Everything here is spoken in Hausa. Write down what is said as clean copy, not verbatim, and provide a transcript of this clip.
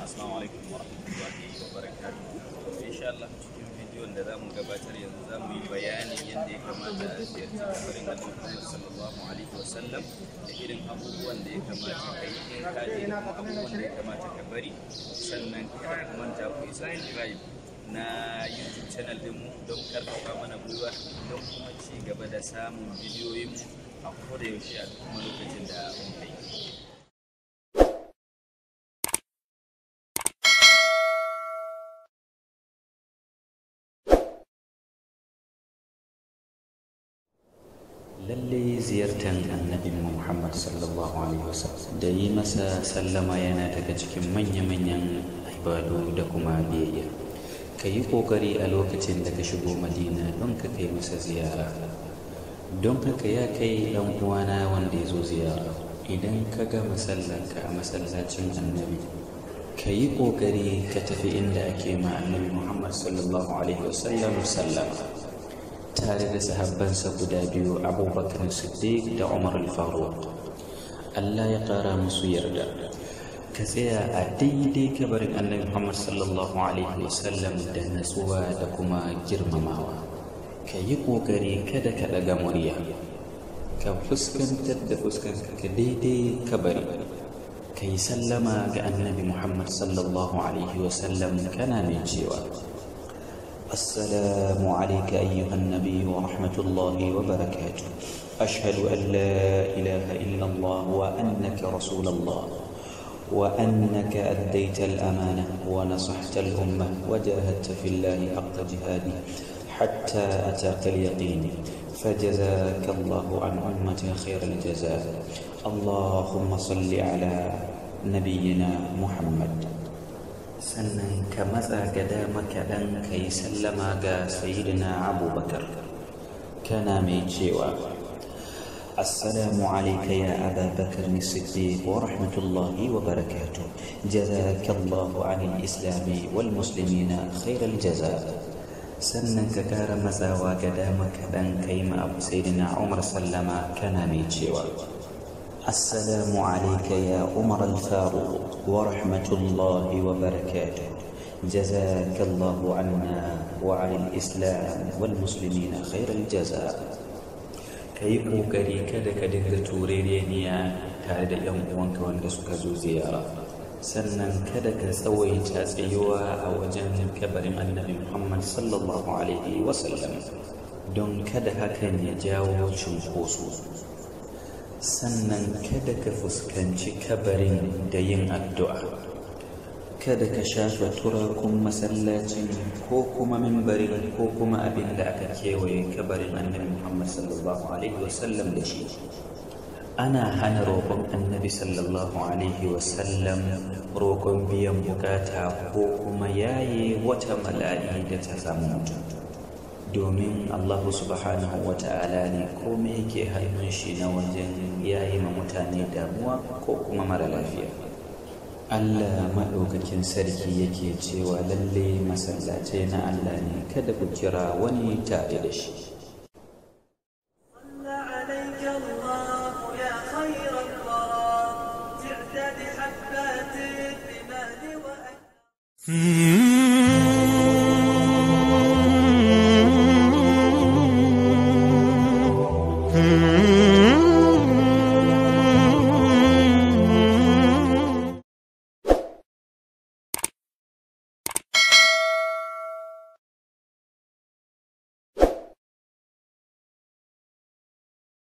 Assalamu alaikum warahmatullahi wabarakatuh. Insha Allah cikin bidiyon da zamu gabatar yanzu zamu yi bayanin yadda ya kamata a ziyarci kabarin Annabi Muhammad sallallahu alaihi wasallam da irin abubuwan da ya kamata ka yi in ka je da kuma abubuwan da ya kamata ka bari. Sannan kada ku manta ku yi subscribe na YouTube channel dinmu don karfafa mana gwiwa don kuma ci gaba da samun bidiyoyinmu a koda yaushe a kuma lokacin da muka yi. Lalle ziyartar Annabi Muhammad sallallahu alaihi wasallam da yi masa sallama yana daga cikin manya-manyan ibadu da kuma biyayya. Ka yi ƙoƙari a lokacin da ka shigo Madina don ka kai masa ziyara. Don haka ya kai ɗan uwana wanda ya zo ziyara, idan ka gama sallanka a masallacin Annabi, ka yi ƙoƙari ka tafi inda ake ma Annabi Muhammad sallallahu alaihi wasallam sallama, tare da sahabbansa guda biyu, Abubakar Siddiq da Umar al-Faruq. Allah ya ƙara musu yarda. Ka tsaya a daidai kabarin Annabi Muhammad sallallahu alaihi wasallam da natsuwa da kuma girmamawa. Ka yi ƙoƙari kada ka ɗaga murya, ka fuskantar da fuskanka ka daidai kabari, ka yi sallama ga Annabi Muhammad sallallahu alaihi wasallam kana mai cewa: السلام عليك أيها النبي ورحمة الله وبركاته، أشهد أن لا إله إلا الله وأنك رسول الله وأنك أديت الأمانة ونصحت الأمة وجاهدت في الله حق جهاده حتى أتاك اليقين، فجزاك الله عن أمتك خير الجزاء، اللهم صل على نبينا محمد. Sannan ka matsa ga dama kaɗan ka yi sallama ga Sayyidina Abubakar, kana mai cewa: Assalamu alaika ya Aba Bakr Siddiq wa rahmatullahi wa barakatuh, jazakallahu anil islami wal muslimina khairal jaza. Sannan ka kara matsawa ga dama kaɗan ka yi ma Abu Sayyidina Umar sallama, kana mai cewa: السلام عليك يا عمر الفاروق ورحمة الله وبركاته، جزاك الله عنا وعن الإسلام والمسلمين خير الجزاء. Ka yi ƙoƙari kada ka dinga turereniya tare da 'yan uwanka wanda suka zo ziyara. Sannan kada ka tsawaita tsayuwa a wajen kabarin Annabi Muhammad sallallahu alaihi wasallam, don kada hakan ya jawo cunkoso. Sannan kada ka fuskanci kabarin da yin addu'a. Kada ka shafa turakun masallacin ko kuma mimbarin ko kuma abin da aka kewaye kabarin Annabi Muhammad sallallahu alaihi wasallam da shi. Ana hana roƙon Annabi sallallahu alaihi wasallam roƙon biyan bukata ko kuma yaye wata mala'i da ta samu mutum, domin Allah subhanahu wa ta'ala ne komai yake hannun shi na wajen yayi ma mutane damuwa ko kuma mara lafiya. Allah maɗaukakin sarki yake cewa lalle masallatai na Allah ne, kada ku kira wani tare da shi. صلى عليك الله يا خير الورى، تعتاد حبات الرمال وأن